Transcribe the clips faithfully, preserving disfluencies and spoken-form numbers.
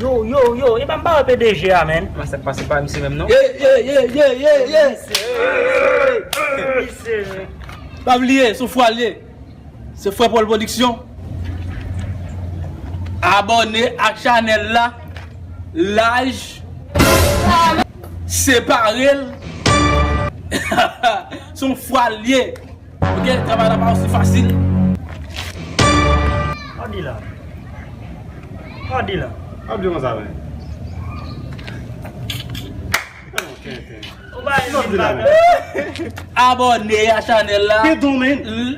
Yo, yo, yo, epa m pa wè P D G a, menn. Mwen sa k pase pa misye menm non. Ye, ye, ye, ye, ye, ye. Misye. Pa bliye, se yon fwa l ye. Se Frè Paul Production. Abòne ak chanèl la. Laj. Separe l. Se yon fwa l ye. Ok, travay la pa osi fasil. Sa w di la? Sa w di la? Sa w di konsa, men? Ou pa renmen m pa. Abòne a chanèl la. Pidon, men. L-,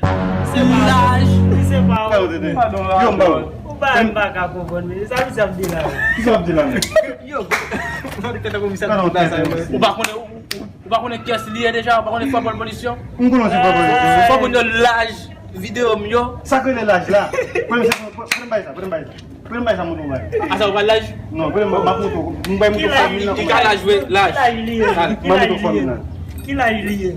laj. Li se pa ou. Yo, m pa ou. Ou pa renmen m pa ka konprann, men. Sa misye ap di la? Kisa w ap di la, men? Yo, ou pa konnen, ou, ou, ou pa konnen kiyès li ye deja, ou pa konnen Frè Paul Production? M konnen se Frè Paul Production. Fò moun yo laj videyo m yo. Sa k rele laj la? Premye se, premye bay sa, premye bay sa. Premye bay sa, moun bay. A sa ou pral laj? Non, premye m ap montre w. M bay montre w fòmil nan. Ki ka laj vre? Laj. Ki laj li ye? M ap montre w fòmil nan. Ki laj li ye?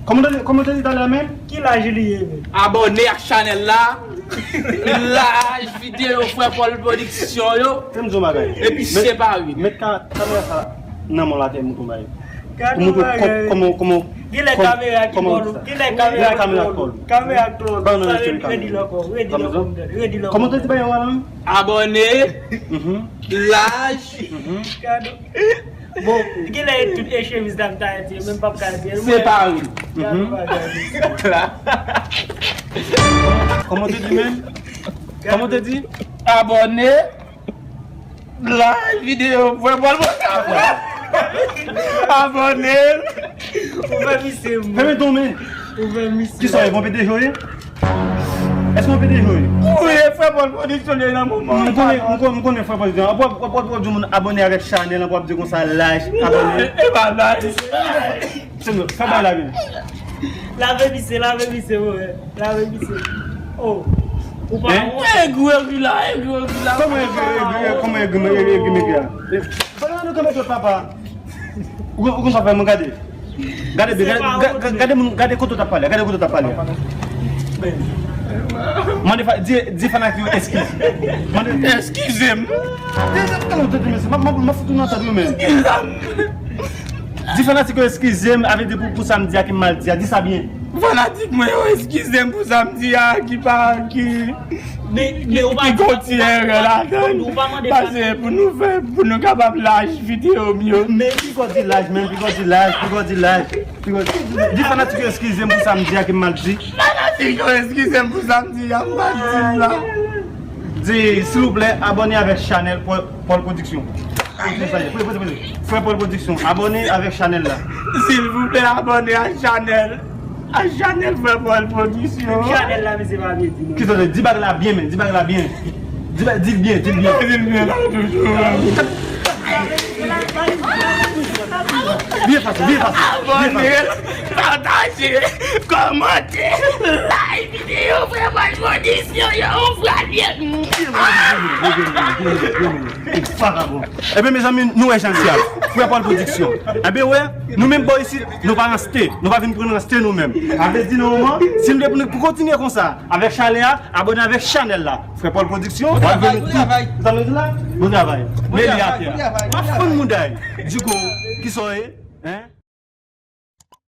Kòman te, kòman te di talè menm? Ki laj li ye? Abòne ak chanèl la. Laj videyo Frè Paul Production yo. Fè m di w bagay. Epi separe. Met ka, kamera sa nan men w la, te montre w bagay. Pou montre kò-, kòman, kòman, genlè kòm-, kamera ki kòman kòl ou. Genlè kamera ki kòl ou. Kamera ki kòl ou. Sa redi l ankò. Redi l ankò. Kòman te di bagay la menm? Abòne. Mhm. Laj. Mhm. Bon, genlè tout e chemiz la m ta di, menm p ap ka di. Separe. Mhm. Kòman te di menm? Kòman te di? Abòne. Laj videyo, Frè Paul Production. Abòne. Ou fè misye mwen. Fèmen ton men. Ou fè misye. Kisa w ye, bon P D G w ye? Èske w P D G w ye? Ou ye Frè Paul Production li nan moman. M konnen, m konnen, m konnen Frè Paul Production. W ap, w ap, w ap, w ap di moun abòne avèk chanèl la, w ap di konsa laj, abòne. E pa laj. Se nou, fè bay la vin. Lave misye, lave misye, wi. Lave misye. Oh. Ou pa wont. Egri, egri la, egri, egri la. Kòman egri, egri, kòman egri, egri, egri, egri la? Fè nou kanpe sot papa. Ou, ou konn sa fè mwen gade. Gade, gade, gade, gade moun, gade kote w t ap pale, gade kote w t ap pale. Mande fa-, di, di fanatik yo eskize. Mande eskize m. Di, di, di, di, mesye, m ap, m ap, m ap fout ou nan tèt ou menm. Di fanatik yo eskize m, avè di pou, pou sa m di a ki m mal di a, di sa byen. Fanatik mwen yo eskize m pou sa m di a ki pa, ki, men, men ou pa, ki gon ti erè ladan l. Ou pa mande fanatik. Pase pou nou fè, pou nou kapab laj videyo m yo. Men piga w di laj, men piga w di laj, piga w di laj, piga w di, di fanatik yo eskize m pou sa m di a ki m mal di. Fanatik yo eskize m pou sa m di a m mal di la. Di, silvouplè, abòne avèk chanèl Paul, Paul Production. Prese, prese, prese. Frè Paul Production, abòne avèk chanèl la. Silvouplè, abòne ak chanèl, ak chanèl Frè Paul Production. Menm chanèl la, misye pa vle di non. Kisa w di? Di bagay la byen, men, di bagay la byen. Di ba-, di l byen, di l byen. Di l byen la toujou. Byen fasil, byen fasil. Abòne, pataje, kòmante, like videyo Frè Paul Production yo, ou frè byen. Vagabon. Ebyen, mezanmi, nou wè jan l ye a. Frè Paul Production. Ebyen, wè, nou menm bò isit, nou pa ranste. Nou pa vin pran ranste nou menm. Sa vle di, nan moman, si nou te pou, pou kontinye konsa, avèk chanèl la, abòne avèk chanèl la. Frè Paul Production, w ap jwenn nou tout. Sa nou di la? Bon travay. Men li atè. M ap fann mouday. Digo, kisa w ye? Hein?